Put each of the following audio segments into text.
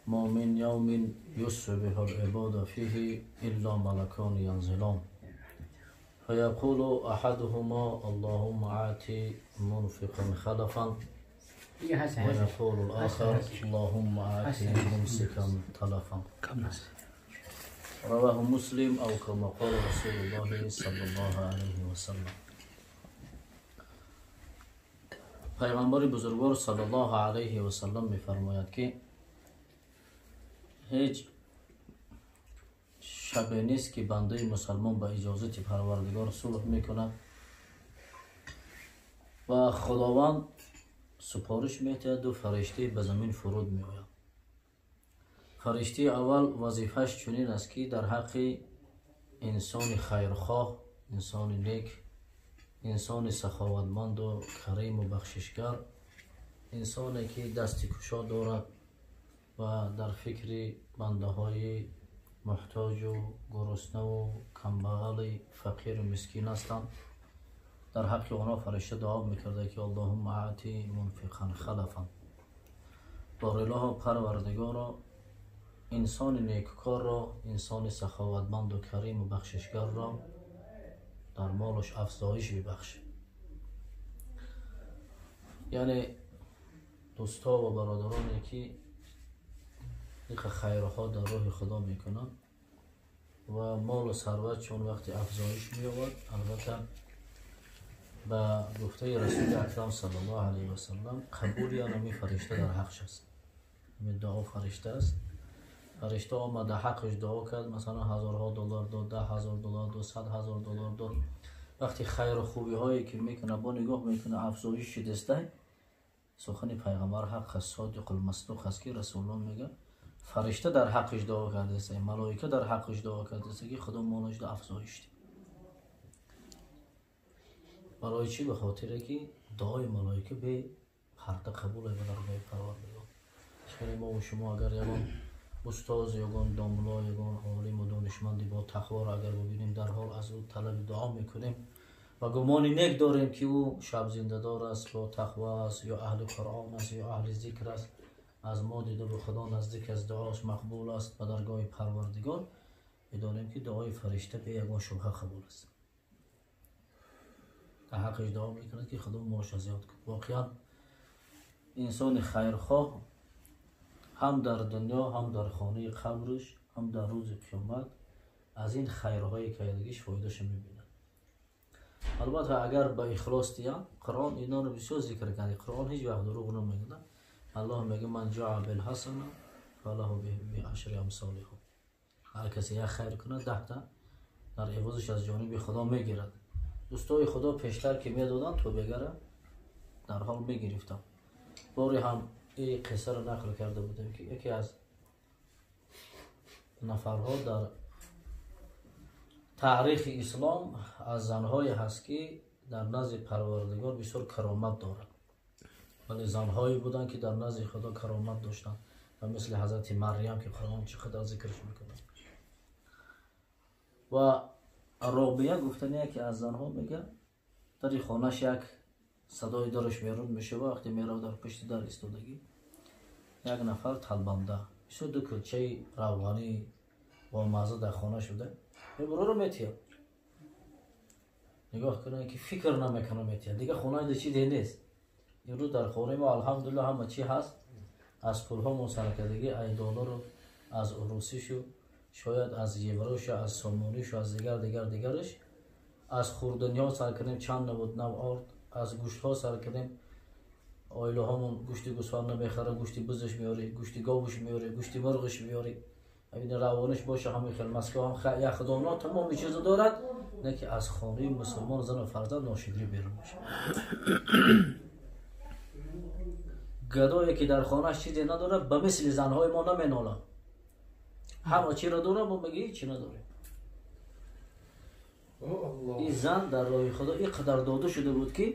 ما من يوم يصبح العباد فيه إلا ملكان ينزلان فيقول أحدهما اللهم آت منفقا خلفا ويقول الآخر اللهم آت ممسكا تلفا. رواه مسلم أو كما قال رسول الله صلى الله عليه وسلم. پیغمبر بزرگوار صلی الله علیه و سلم می‌فرماید که هیچ شب نیست که بنده مسلمان با اجازه پروردگار صلح میکند و خداوند سپارش می‌دهد دو فرشته به زمین فرود می‌آید. فرشته اول وظیفه‌اش چنین است که در حق انسان خیرخواه، انسان نیک، انسان سخاوتمند و کریم و بخششگر، انسانی که دست کشا دارد و در فکر بنده های محتاج و گرسنه و کمبغل فقیر و مسکین هستند، در حق آنها فرشته دعا میکرده که اللهم اعطی منفقا خلفا. بار الله پروردگارا انسان نیککار را، انسان سخاوتمند و کریم و بخششگر را در مالش افزایش ببخش. یعنی دوستا و برادرانی که یک خیرها در راه خدا میکنند و مال و ثروت چون وقتی افزایش مییابد، البته به گفته رسول اکرم صلی الله علیه و سلم قبول یعنی فرشته در حقش است. دعا فرشته است. فرشته آمد در حقش دعا کرد، مثلا هزارها دلار داد، 10,000 دلار داد، 100,000 دلار داد. وقتی خیر و خوبی هایی که میکنه با نگاه میکنه افزایش دسته، سخن پیغمبر حق است، صادق المصدوق است که رسول الله میگه فرشته در حقش دعا کرده است، ملائکه در حقش دعا کرده است که خدا مالش را افزایش ده. برای چی؟ به خاطر که دعای ملائکه به پرده قبول به درگاه پروردگار. چون ما و شما اگر یگان استاد، یگان داملا، یگان عالم و دانشمندی با تقوا را اگر ببینیم، در حال از او طلب دعا میکنیم و گمان نیک داریم که او شب زنده دار است، با تقوا است، یا اهل قرآن است، یا اهل ذکر است، از ما دیده به خدا نزدیک از دعاش مقبول است به درگاه پروردگار، میدانیم که دعای فرشته به یگان شبهه قبول است. در حقش دعا میکند که خدا مالش زیاد کند. واقعا انسان خیرخواه هم در دنیا، هم در خانه قبرش، هم در روز قیامت از این خیرهای کردگیش فایدهش میبیند. البته اگر به اخلاص دیان، قرآن اینا رو بسیار ذکر کرده. قرآن هیچ وقت دروغ نمیگه. الله میگه من جاء بالحسنه فله بعشر امثالها. هر کسی یک خیر کنه 10 تا در عوضش از جانب خدا میگیرد. دوستای خدا پیشتر که میدادن تو بگره در حال میگرفتم. باری هم این قصه رو نقل کرده بودیم که یکی از نفرها در تاریخ اسلام از زنهای هست که در نزد پروردگار بسیار کرامت دارد، ولی زنهایی بودند که در نزد خدا کرامت داشتند و مثل حضرت مریم که قرآن چقدر ذکرش میکنه. و رابعه گفتن یکی از زنها میگه در خانهش یک صدای درش بیرون میشه و وقتی میره در پشت در ایستادگی یک نفر تلبنده بسیار دو کلچه روغنی با مزه در خانه شده میبره رو میتیه. نگاه کنه که فکر نمیکنه میتیه، دیگه خونه ده چی نیست. امروز در خانه ما الحمدلله همه چی هست، از پولها مسرکدگی ای دلار رو از روسیشو، شاید از یوروش، از سومونیش، از دیگر دیگر دیگرش، از خوردنی سر کردیم چند نبود نو آرد، از گوشت ها سر کردیم آیله هامون گوشت گوسفند نمیخره، گوشت بزش میاری، گوشت گاوش میاری، گوشت مرغش میاری، این روانش باشه همین خیلی مسکه هم یخدانا تمام چیز دارد، نه که از خانه مسلمان زن و فرزند ناشکری بیرون میشه. گدایی که در خانهش چیزی نداره به مثل زنهای ما نمیناله، همه چی را داره ما میگه چی نداره. این زن در راه خدا اینقدر داده شده بود که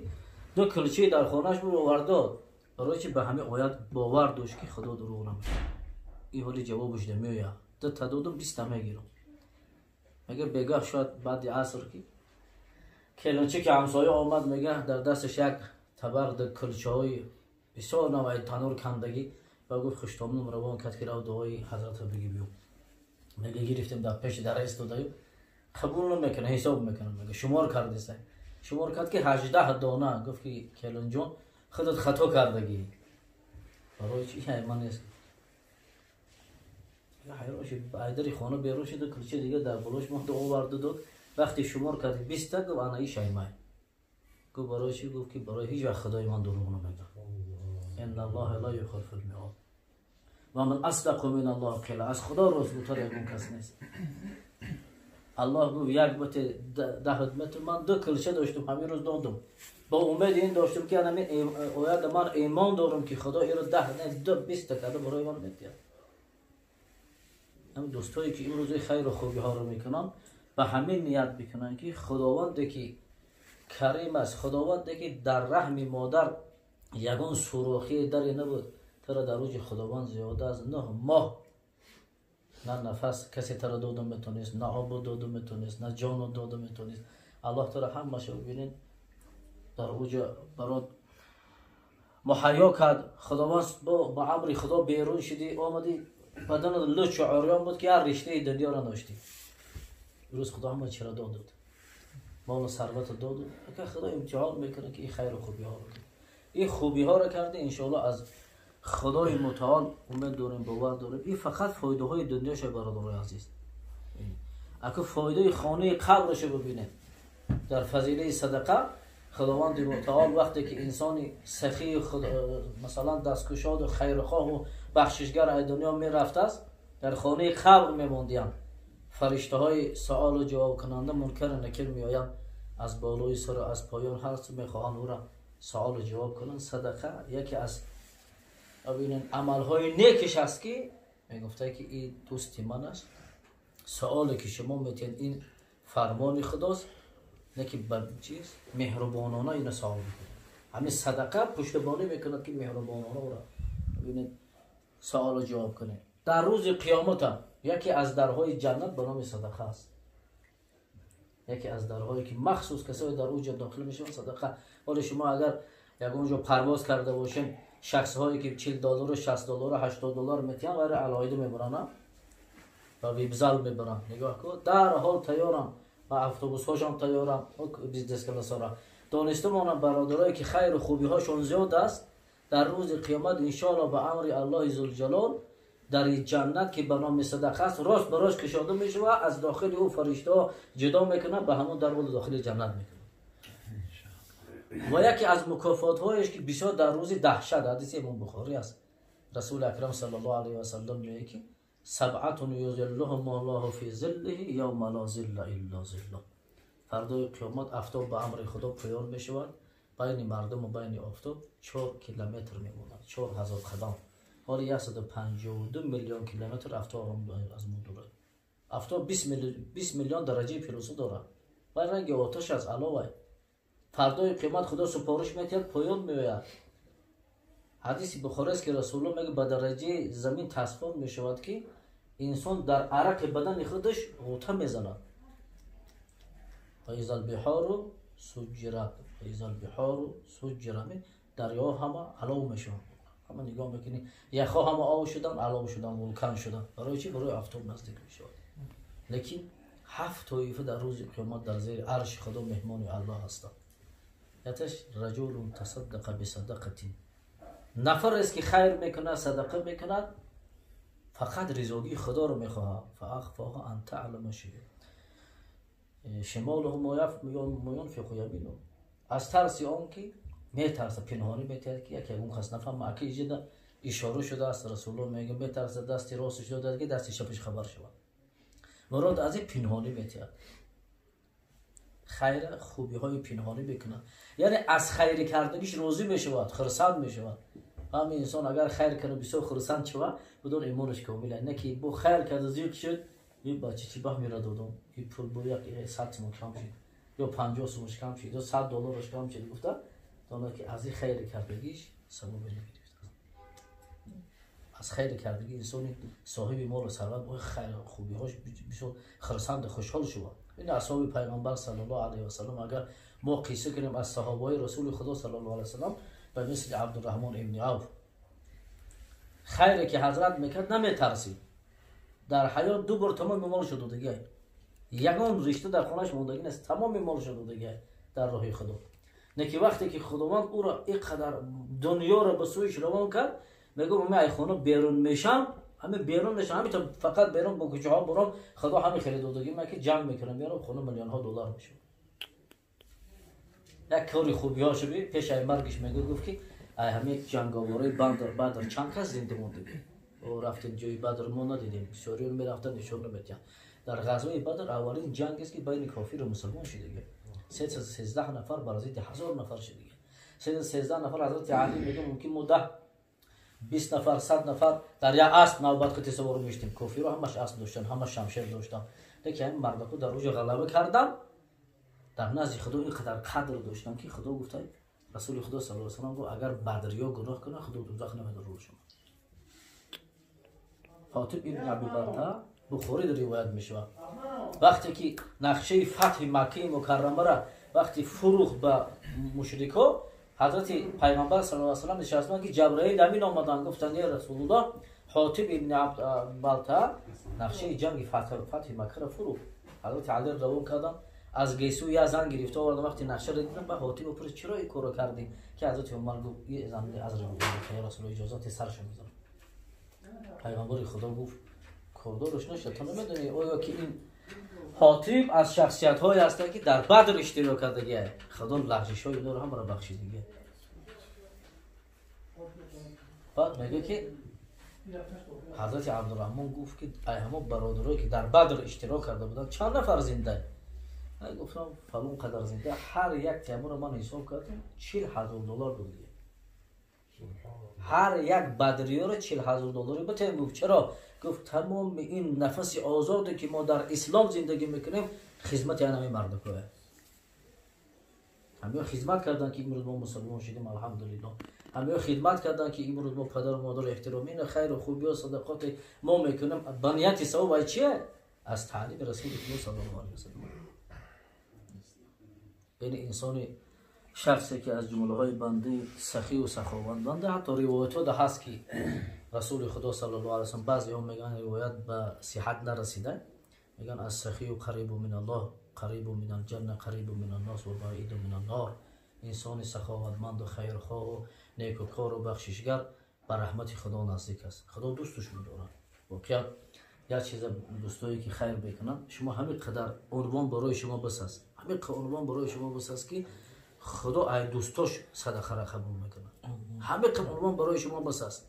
دو کلچه در خانهش بود آورد، برای چی به همه آیات باور داشت که خدا دروغ نمیگه. این حالی جوابش نمیاد، دو تا دادم 20 تا میگیرم. مگه بگاه شاید بعد عصر که کلچه که همسایه آمد میگه در دستش یک طبق در کلچه های بسیار نوعی تنور کندگی Ва гуфт хуштомном равон кард ки рав дуои ҳазратро бигӣ биё. Мега гирифтем дар пеши дара истодаю қабул намекунад, ҳисоб мекунад. Мега шумор кардеса. Шумор кард ки 18 дона. Гуфт ки келинҷон худат хато кардагӣ. Барои чи ман нест. Ҳайрон шуд, айдари хона берун шуд, кулча дига дар болош монда оварду дод. Вақте шумор кард 20 гуфт ана ишаймай. Гуфт барои чи? Гуфт ки барои ҳеҷ вақт худои ман дурӯғ намегӯяд. Инна Аллоҳа ла юхлифул миъод. Ва ман асдақу мин Аллоҳ қила. Аз Худо ростгӯтар ягон кас нест. Аллоҳ гуфт як бути 10 метр ман ду кулча доштум, ҳамин рӯз додум. Бо умеди ин доштум ки ҳамин ояд ман имон дорам ки Худо иро 10 не 20 карда барои ман медиҳад. Ҳамин дӯстое ки имрӯз хайру хубиҳоро мекунанд ба ҳамин ният мекунанд ки Худованде ки карим аст, Худованде ки дар раҳми модар ягон сурохии даре набуд, туро дар рӯзи Худованд зиёда аз 9 моҳ на нафас касе туро дода метавонист, на обу дода метавонист, на ҷону дода метавонист. Аллоҳ туро ҳамаша бибинед дар уҷа барот муҳайё кард. Худованд ба амри Худо берун шудӣ, омадӣ, баданат лучу урён буд ки ҳар риштаи дунёро доштӣ. Рӯз Худо ҳама чиро дод, молу сарватро дод. Ака Худо имтиҳон мекунад ки ин хайру хубиҳоро кард. Ин хубиҳоро карда иншоаллоҳ аз Худои мутаол умед дорем, бовар дорем. Ин фақат фоидаҳои дунёша, бародарои азиз. Ака фоидаи хонаи қабрашо бибинед. Дар фазилаи садақа Худованди мутаол вақте ки инсони сахии масалан дасткушоду хайрхоҳу бахшишгар аз дунё мерафтааст, дар хонаи қабр мемондиянд. Фариштаҳои суолу ҷавобкунанда мункару накир меоянд, аз болои сару аз поён ҳаст мехоҳанд ӯро суолу ҷавоб кунанд. Садақа яке аз амалҳои некиш аст ки мегуфта ки ин дӯсти ман аст, суоле ки шумо метиҳед ин фармони Худост, не ки ба чиз меҳрубонона ино суол мекунад. Ҳамин садақа пуштибонӣ мекунад ки меҳрубонона ӯро бибинед суолу ҷавоб кунед. Дар рӯзи қиёмат яке аз дарҳои ҷаннат ба номи садақа аст. Яке аз дарҳое ки махсус касое дар уҷа дохил мешаванд садақа. Ҳоло шумо агар ягон ҷо парвоз карда бошед, шахсҳое ки $40, $60, $80 метиҳанд, вайро алоҳида мебаранд ва вибзал мебаранд. Нигоҳ кун, дар ҳол тайёрам ва автобусҳошон тайёрам, бизнес-классҳоро. Дониста монам бародарое ки хайру хубиҳошон зиёд аст, дар рӯзи қиёмат иншоаллоҳ ба амри Аллоҳи зулҷалол дар ҷаннат ки ба номи садақа аст рост ба рост кушода мешавад, аз дохили ӯ фариштаҳо ҷудо мекунанд, ба ҳамон дарвоза дохили ҷаннат мекунанд. Ва яке аз мукофотҳоеш ки бисёр дар рӯзи даҳшат, ҳадиси Имом Бухорӣ аст, Расули Акрам саллаллоҳу алайҳи васаллам мегӯяд ки сабъатун юзиллуҳум Аллоҳу фи зиллиҳи явма ла зилла илла зиллуҳ. Фардои қиёмат афтоб ба амри Худо поён мешавад, байни мардуму байни офтоб 4 километр мемонад, 4000 қадам. Ҳоло 152 миллион километр афтоб аз мо дурад. Афтоб 20 миллион дараҷаи плюсу дорад. Вай ранги оташ аст, аловай. Фардои қиёмат Худо супориш метиҳад, поён меояд. Ҳадиси Бухорӣ аст ки Расулуллоҳ мегӯяд ба дараҷаи замин тасфон мешавад ки инсон дар арақи бадани худаш ғӯта мезанад. Ва изал биҳору суҷҷират, ва изал биҳору суҷҷират, дарёҳо ҳама алов мешаванд. Ҳама нигоҳ мекунӣ, яхҳо ҳама об шудан, алов шудан, вулкан шудан. Барои чӣ? Барои афтоб наздик мешавад. Лекин 7 тоифа дар рӯзи қиёмат дар зери арши Худо меҳмони Аллоҳ ҳастанд. Яташ раҷулун тасаддақа бисадақатин, нафарест ки хайр мекунад, садақа мекунад, фақат ризогии Худоро мехоҳад. Фаахфоҳа ан таълама шимолуҳу мо юнфиқу яминуҳу, аз тарси он ки метарсад, пинҳонӣ метиҳад ки яке ягон кас нафаҳма. Аки иҷода ишора шудааст, Расулуллоҳ мегӯяд метарсад дасти росташ додад ки дасти чапаш хабар шавад. Мурод аз ин пинҳонӣ метиҳад, хайра хубиҳои пинҳонӣ мекунад, яъне аз хайри кардагиш розӣ мешавад, хурсанд мешавад. Ҳамин инсон агар хайр кунад бисёр хурсанд шавад, бидон имонаш комил аст. Не ки бо хайр карда зиқ шуд, ин бача чӣ баҳ мера додам, ин пул бо як 100 сомон кам шуд, ё 50 сомонш кам шуд, ё $100 кам шуд, гуфта донад ки аз ин хайри кардагиш савобе нагирифтааст. Аз хайри кардагӣ инсони соҳиби молу сарват бо хайр хубиҳош бисёр хурсанду хушҳол шавад. Ин асҳоби пайғамбар саллаллоҳу алайҳи васаллам агар мо қисса кунем аз саҳобаҳои Расули Худо саллаллоҳу алайҳи васаллам, ба мисли Абдурраҳмон ибни Авф Хайре ки ҳазрат мекард наметарсид. Дар ҳаёт ду бор тамоми молшо додагиай. Ягон ришта дар хонааш мондагӣ нест, тамоми молшо додагиай дар роҳи Худо. Не ки вақте ки Худованд ӯро ин қадар дунёро ба сӯиш равон кард, мегӯ ман ай хона берун мешам, ҳамин берун мешам, ҳамин то фақат берун бо кӯчаҳо бурам, Худо ҳамин хеле додагӣ ман ки ҷамъ мекунам, меорам хона миллионҳо доллар мешавад. Як кори хубиҳо шуби пеш ай маргиш мегӯ гуфт ки ай ҳамин ҷанговарои Бадр чанд кас зинда мондагӣ. О рафтем ҷои Бадр мо надидем, бисёриён мерафтанд нишон наметиҳанд. Дар ғазваи Бадр аввалин ҷанг аст ки байни кофиру мусулмон шудагӣ. 313 нафар бар зидди 1000 нафар шудагӣ. 313 нафар ҳазрати Алӣ мегӯ мумкин мо 10 20 нафар 100 нафар дар як асп навбат қити савор мешудем. Кофирҳо ҳамаш асп доштанд, ҳамаш шамшер доштанд. Лекин ҳамин мардако дар рӯзи ғалаба карданд, дар назди Худо ин қадар қадр доштанд ки Худо гуфта, Расули Худо саллаллоҳу алайҳи васаллам гуфт, агар бадрия гуноҳ кунад, Худо дӯзах намедорад шумо. Ҳотиб ибн Аби Балта Бухорӣ ривоят мешавад. Вақте ки нақшаи фатҳи Маккаи Мукаррамаро вақти фурӯхт ба мушрикҳо, ҳазрати Пайғамбар саллаллоҳу алайҳи васаллам нишастанд ки Ҷабраил амин омаданд, гуфтанд ё Расулуллоҳ, Ҳотиб ибн Балта нақшаи ҷанги фатҳи Маккаро фурӯхт. Ҳазрати Алӣ равон карданд, аз гесу як зан гирифта оварданд. Вақти нақшаро диданд, ба Ҳотиб пурсид чаро ин корро кардӣ? Ки ҳазрати Умар гуфт ин зан аз ё Расулуллоҳ иҷозати сарашо мезанам. Пайғамбари Худо гуфт кордораш нашуд, ту намедонӣ оё ки ин Ҳотиб аз шахсиятҳое ҳастанд ки дар Бадр иштирок кардагиа. Худо лағзишҳои инҳоро ҳамаро бахшидагиа. Баъд мегӯяд ки ҳазрати Абдурраҳмон гуфт ки ай ҳамон бародарое ки дар Бадр иштирок карда буданд чанд нафар зинда? Ай гуфтам фалон қадар зинда. Ҳар як тиаморо ман ҳисоб кардам 40,000 доллар буд. Ҳар як бадриёро 40,000 доллари битем. Гуфт чаро? Гуфт тамоми ин нафаси озоде ки мо дар ислом зиндагӣ мекунем хизмати ҳамин мардакое. Ҳамиё хизмат карданд ки имрӯз мо мусулмон шудем, алҳамдулиллоҳ. Ҳамиё хидмат карданд ки имрӯз мо падару модар эҳтиром, ин хайру хубиё садақоти мо мекунем ба нияти савоб ай чие? Аз таълими Расули Худо саллаллоҳу алайҳи васаллам. Яъне инсони шахсе ки аз ҷумлаҳои бандаи сахию саховатманда, ҳатто ривоятҳо да ҳаст ки Расули Худо саллаллоҳу алайҳи васаллам баъзеҳо мегӯянд ривоят ба сиҳат нарасида, мегӯянд ас сахию қарибу мин Аллоҳ, қарибу мин алҷанна, қарибу мин аннос ва баиду мин аннор. Инсони саховатманду хайрхоҳу некукору бахшишгар ба раҳмати Худо наздик аст. Худо дӯстуш медорад. Воқеан як чиза дӯстое ки хайр мекунанд, шумо ҳамин қадар унвон барои шумо бас аст. Ҳамин унвон барои шумо бас аст ки Худо ай дӯстош садақаро қабул мекунад. Ҳамин унвон барои шумо бас аст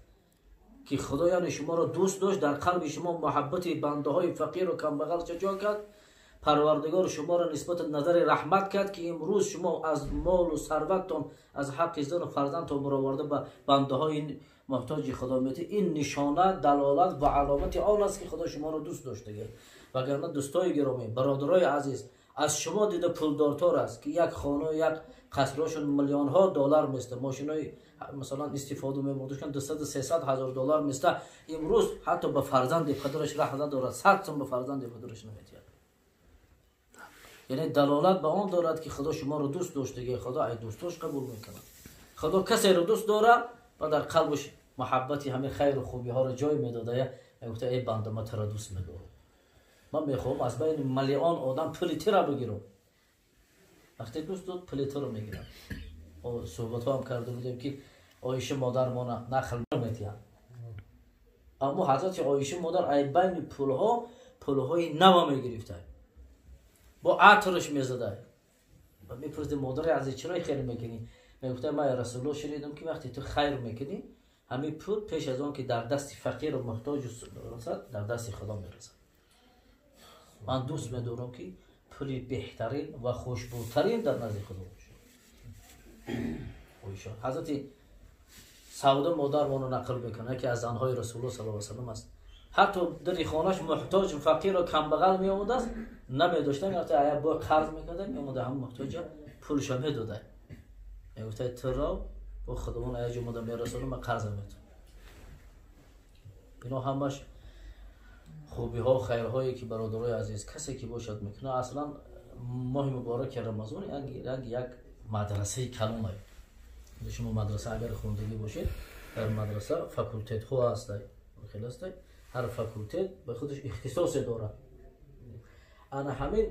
ки Худо яъне шуморо дӯст дошт, дар қалби шумо муҳаббати бандаҳои фақиру камбағал ҷо кард, Парвардигор шуморо нисбати назари раҳмат кард ки имрӯз шумо аз молу сарваттон, аз ҳаққи зану фарзандтон бароварда ба бандаҳои муҳтоҷи Худо метиҳед. Ин нишона, далолат ва аломати он аст ки Худо шуморо дӯст доштагӣ. Вагарна дӯстои гиромӣ, бародарои азиз, аз шумо дида пулдортор аст ки як хона, як қасрошон миллионҳо доллар места, мошинои масалан истифода мебурдашон 200-300 ҳазор доллар места, имрӯз ҳатто ба фарзанди падараш раҳ надорад, 100 сом ба фарзанди падараш наметиҳад. Яъне далолат ба он дорад ки Худо шуморо дӯст доштагӣ, Худо ай дӯстош қабул мекунад. Худо касеро дӯст дорад ва дар қалбаш муҳаббати ҳамин хайру хубиҳоро ҷой медода, мегуфта эй банда, ман туро дӯст медорам, ман мехоҳам аз байни миллион одам пули туро бигирам. Вақте дӯст дод, пули туро мегирам. Суҳбатҳо ҳам карда будем ки Оиша модармона нақл метиҳад. Аммо ҳазрати Оиша модар ай байни пулҳо пулҳои нава мегирифта, бо атрш мезада. Мепурсид модари азиз чаро хайр мекунӣ? Мегуфта ман Расулуллоҳ шунидам ки вақте ту хайр мекунӣ, ҳамин пул пеш аз он ки дар дасти фақиру муҳтоҷ расад, дар дасти Худо мерасад. Ман дӯст медорам ки пули беҳтарин ва хушбӯтарин дар назди Худо бошад. Оиша ҳазрати Савда модармонро нақл мекунад, яке аз занҳои Расулуллоҳ саллаллоҳу алайҳи васаллам аст. Ҳатто дари хонаш муҳтоҷ, фақиру камбағал меомадааст, намедошта, мерафта ая бо қарз мекарда, меомада ҳамон муҳтоҷа пулша медода. Мегуфта туро бо Худованд ая ҷо омада мерасонам, ман қарз метам. Ино ҳамаш хубиҳо, хайрҳое ки бародарои азиз касе ки бошад мекунад. Аслан моҳи мубораки Рамазон як мадрасаи калон аст. Шумо мадраса агар хондагӣ бошед, Дар мадраса факултетҳо ҳастанд, хеле ҳастанд, ҳар факултет ба худаш ихтисосе дорад. Ана ҳамин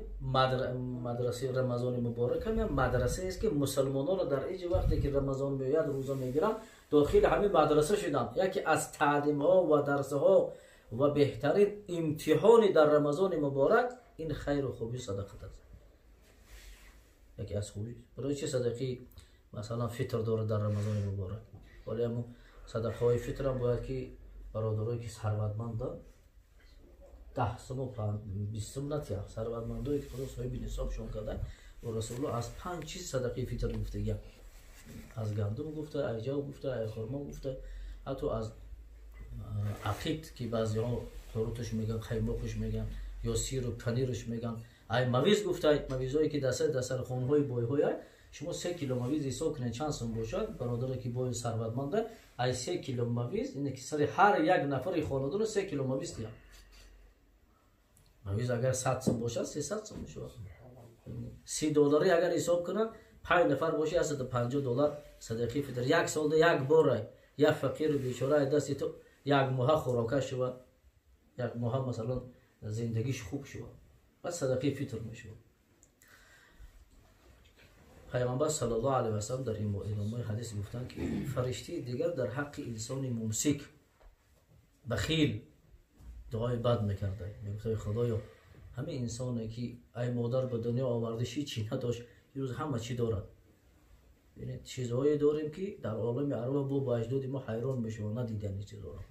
мадрасаи Рамазони муборак ҳам як мадрасаест, ки мусалмононро дар иҷи вақте ки Рамазон меояд, рӯза мегиранд, дохили ҳамин мадраса шуданд. Яке аз таълимҳо ва дарсҳо ва беҳтарин имтиҳони дар Рамазони муборак ин хайру хубӣ садақат аст. Яке аз хубӣ. Барои чи садақи масалан фитр дорад дар Рамазони муборак? Вале ҳамун садақаҳои фитрам бояд ки бародарое ки сарватманданд 10 сум ва 20 сум натиҳанд. Сарватмандое ки Худо соҳиби нисобшон карда, ва Расулуллоҳ аз 5 чиз садақаи фитр гуфтагия. Аз гандум гуфта, аз ҷав гуфта, аз хурмо гуфта, ҳатто аз ақид ки баъзеҳо қуруташ меган, қаймоқаш меган ё сиру панираш меган, ай мавиз гуфта, мавизое ки дастархонҳои бойҳоя, шумо 3 кило мавиз ҳисоб кунед чанд сум бошад, бародаре ки бою сарватманда, ай 3 кило мавиз, ине ки сари ҳар як нафари хонадону 3 кило мавиз диҳад. Мавиз агар 100 сум бошад, 300 сум мешавад. 30 доллари агар ҳисоб кунад, 5 нафар бошад, 150 доллар садақаи фитр. Як солда як бор як фақиру бечора дасти ту як моҳа хӯрока шавад, як моҳа масалан зиндагиш хуб шавад, баъд садақаи фитр мешавад. Пайғамбар саллаллоҳу алайҳи васаллам дар ин идомаи ҳадис гуфтанд, ки фариштаи дигар дар ҳаққи инсони мумсик, бахил дуои бад мекарда. Мегуфта: Худоё, ҳамин инсоне ки ай модар ба дунё овардиш ҳичи надошт, имрӯз ҳама чӣ дорад. Бинед, чизҳое дорем ки дар олами арвоҳ бо ба аҷдоди мо ҳайрон мешаванд, надидани чизҳоро.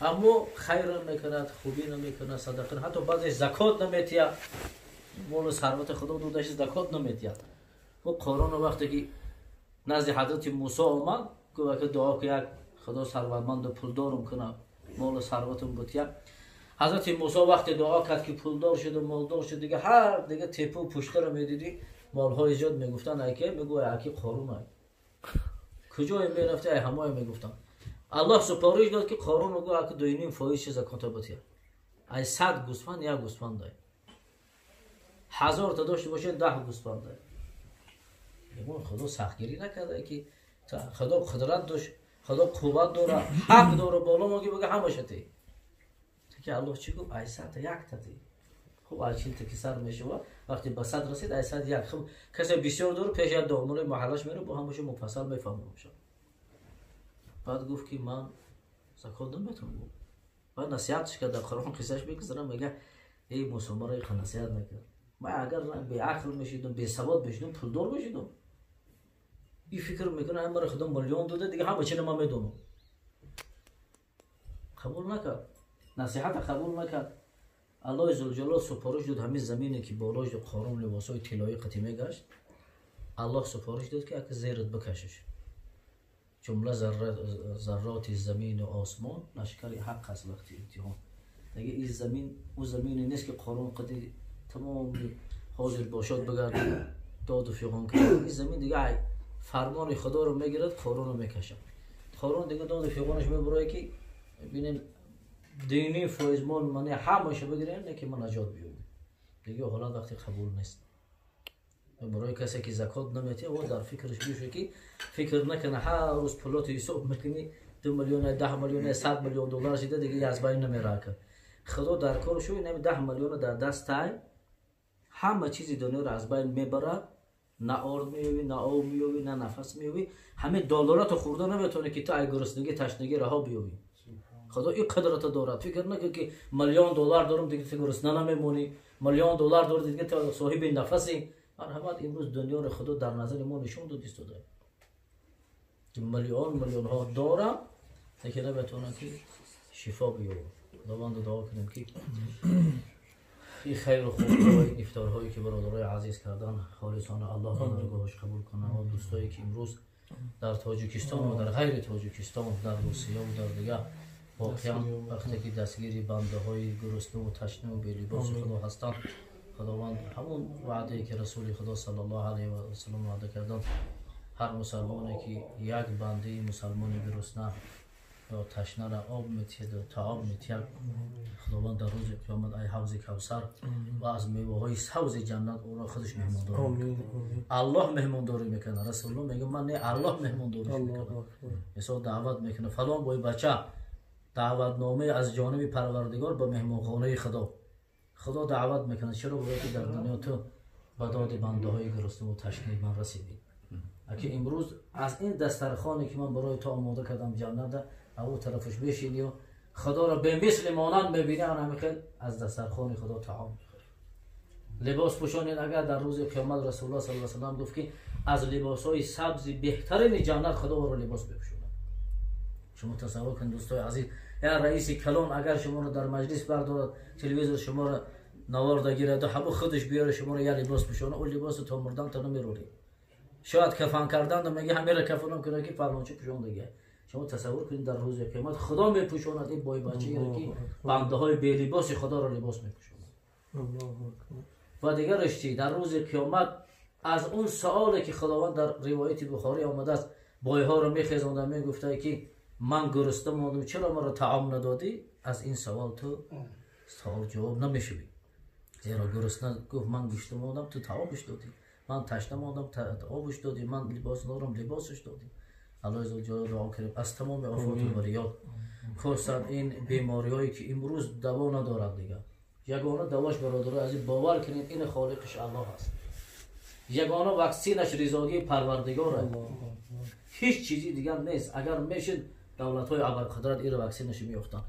Аммо хайр намекунад, хубӣ намекунад, садақа, ҳатто баъзеш закот наметиҳад, молу сарвати Худо додаш закот наметиҳад. Хуб, Қорун вақте ки назди ҳазрати Мусо омад, гуфт ки дуо ки як Худо сарватманду пулдорум кунад, молу сарватум бутиҳад. Ҳазрати Мусо вақте дуо кард ки пулдор шуду молдор шуд, дига ҳар дига тепу пуштаро медидӣ, молҳои зиёд мегуфтанд, ай ке мегӯ ай ки Қорун ай. Куҷое мерафти, ай ҳамое мегуфтанд. Аллоҳ супориш дод ки Қорун гӯ аки 2.5% закота бутиҳад. Ай 100 гӯсфанд як гӯсфанд ай. 1000 та дошта бошед 10 гӯсфанд ай. Мегӯн Худо сахтгирӣ накарда ки Худо қудрат дошт, Худо қувват дорад, ҳақ дорад боло мо ки бигӯ ҳамаша те. Ки Аллоҳ чӣ гуфт? Ай 100 та як та те. Хуб, ай 40 та ки сар мешавад, вақте ба 100 расид, ай 100 як. Хуб, касе бисёр дорад, пеш як домони маҳаллаш меравад, бо ҳамаша муфассал мефаҳмад. Баъд гуфт ки ман закот наметавонам. Баъд насиҳатш кард, дар Қуръон қиссааш мегузарам, мегӯяд: эй Мусо, маро иқа насиҳат накард. Ман агар беақл мешидам, бесавод мешидам, пулдор мешидам. Ин фикр мекунад, ай маро Худо миллион дода, дига ҳама чиро ман медонам. Қабул накард, насиҳата қабул накард. Аллоҳи зулҷалол супориш дод ҳамин замине ки болош Қорун либосҳои тиллоӣ қатӣ мегашт, Аллоҳ супориш дод ки ака зерат бикашиш. Ҷумла зарроти замину осмон лашкари ҳақ аст вақти имтиҳон. Дига ин замин ӯ замине нест ки Қорун қади тамоми ҳозир бошад бигард доду фиғон кард. Ин замин дига фармони Худоро мегирад, Қорунро мекашад. Қорун дига доду фиғонаш мебурояд ки бинен 2.5% мол мани ҳамаша бигирем, не ки ман наҷот биёбем. Дига ҳолат вақти қабул нест. Барои касе ки закот наметиҳад, о дар фикраш бишавад ки фикр накунад, ҳар рӯз пулото ҳисоб мекунӣ, 2 миллион, 10 миллион, 100 миллион доллар шида, дига аз байн намеравад. Худо дар кор шуд, инами 10 миллиона дар дастай, ҳама чизи дунёро аз байн мебарад, на орд меёвӣ, на об меёвӣ, на нафас меёвӣ, ҳамаи долларото хӯрда наметавонӣ ки ту ай гуруснагӣ, ташнагӣ раҳо биёвӣ. Худо ин қудрата дорад. Фикр накун ки миллион доллар дорам, дига ту гурусна намемонӣ, миллион доллар дорӣ, дига ту соҳиби нафаси. Марҳамат, имрӯз дунёро Худо дар назари мо нишон дод истода ки миллион миллионҳо дорам, лекин наметавонам ки шифо биёбам. Худовандо дуо кунем ки ин хайру хубиҳо, ин ифторҳое ки бародарои азиз кардан, холисона Аллоҳ даргоҳаш қабул кунад. Ва дӯстое ки имрӯз дар Тоҷикистон ва дар ғайри Тоҷикистон, дар Русия ва дар дигар воқеан вақте ки дастгири бандаҳои гуруснаву ташнаву белибоси Худо ҳастанд, Худованд ҳамон ваъдае ки Расули Худо саллаллоҳу алайҳи васаллам ваъда карданд, ҳар мусалмоне ки як бандаи мусалмони гурусна ё ташнара об метиҳад ва таом метиҳад, Худованд дар рӯзи қиёмат ай ҳавзи Кавсар ва аз меваҳои сабзи ҷаннат ӯро худаш меҳмондорӣ мекунад. Аллоҳ меҳмондорӣ мекунад. Расулуллоҳ мегӯяд ман не, Аллоҳ меҳмондорӣ мекунад. Мисол даъват мекунад фалон бой бача, даъватнома аз ҷониби Парвардигор ба меҳмонхонаи Худо. Худо даъват мекунад, чаро? Барои ки дар дунё ту ба доди бандаҳои гуруснаву ташнаи ман расидӣ. Аки имрӯз аз ин дастархоне ки ман барои ту омода кардам ҷаннат, аву тарафаш бешинӣ ва Худоро бемисли монанд мебинӣ, ан ҳамин хел аз дастархони Худо таом мехӯрӣ. Либос пӯшонед, агар дар рӯзи қиёмат Расулуллоҳ саллаллоҳу алайҳи васаллам гуфт ки аз либосҳои сабзи беҳтарини ҷаннат Худо ӯро либос бепӯшонад. Шумо тасаввур кунед дӯстои азиз, як раиси калон агар шуморо дар маҷлис бардорад, телевизор шуморо навор гирад, ҳамон худаш биёра шуморо як либос пӯшонад, он либосро то мурдан то намерорӣ. Шояд кафан кардан мегӯяд ҳамеро кафанам кунад ки фалончи пӯшондага. Шумо тасаввур кунед дар рӯзи қиёмат Худо мепӯшонад ин бойбачаеро ки бандаҳои белибоси Худоро либос мепӯшонад. Ва дигараш чӣ? Дар рӯзи қиёмат аз он саволе ки Худованд дар ривояти Бухорӣ омадааст, бойҳоро мехезонда мегуфта ки ман гурусна мондам, чаро маро таом надодӣ? Аз ин савол ту савол ҷавоб намешавӣ. Зеро гурусна гуфт ман гушта мондам, ту таомаш додӣ, ман ташна мондам, обаш додӣ, ман либос надорам, либосаш додӣ. Аллоҳ зулҷалол дуо кунем аз тамоми офоту балиёт, хусусан ин бемориҳое ки имрӯз даво надорад. Дигар ягона давош, бародарои азиз, бовар кунед, ин холиқиш Аллоҳ аст. Ягона ваксинаш ризогии Парвардигор аст, ҳеҷ чизи дигар нест. Агар мешид давлатҳои абарқудрат иро ваксинаш меёфтанд.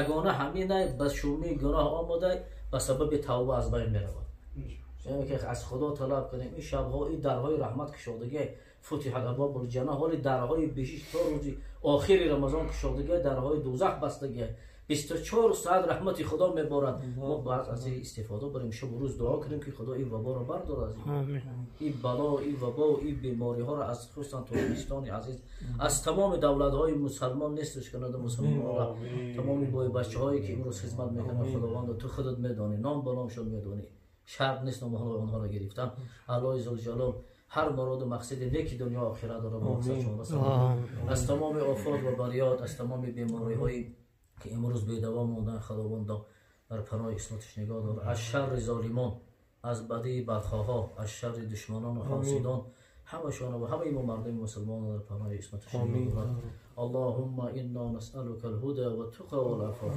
Ягона ҳаминай ба шумии гуноҳ омада, ба сабаби тавба аз байн меравад. Яъне ки аз Худо талаб кунем, ин шабҳо ин дарҳои раҳмат кушодагӣ, футиҳат абвобул ҷанна, ҳоли дарҳои беҳишт то рӯзи охири Рамазон кушодагӣ, дарҳои дӯзах бастагӣ, 24 соат раҳмати Худо меборад. Мо бояд аз ин истифода барем, шабу рӯз дуо кунем ки Худо ин ваборо бардорад, аз ин бало, ин вабо, ин бемориҳоро аз хусусан Тоҷикистони азиз, аз тамоми давлатҳои мусалмон нестш кунад мусалмонро. Тамоми бойбачаҳое ки имрӯз хизмат мекунанд, Худовандо, ту худат медонӣ, ном ба номшон медонӣ, шарт нест номҳои онҳоро гирифтан. Аллоҳи зулҷалол ҳар муроду мақсади неки дунё охират дора ба мақсадшон расонад. Аз тамоми офот ва балиёт, аз тамоми бемориҳое ки имрӯз бедаво мондан, Худовандо дар паноҳи исматаш нигоҳ дорад. Аз шарри золимон, аз бадии бадхоҳҳо, аз шарри душманон ва ҳосидон ҳамашон ва ҳамаи мо мардуми мусулмонро дар паноҳи исматаш нигоҳ дорад. اللهم إنا نسألك الهدى والتقى والعفاف.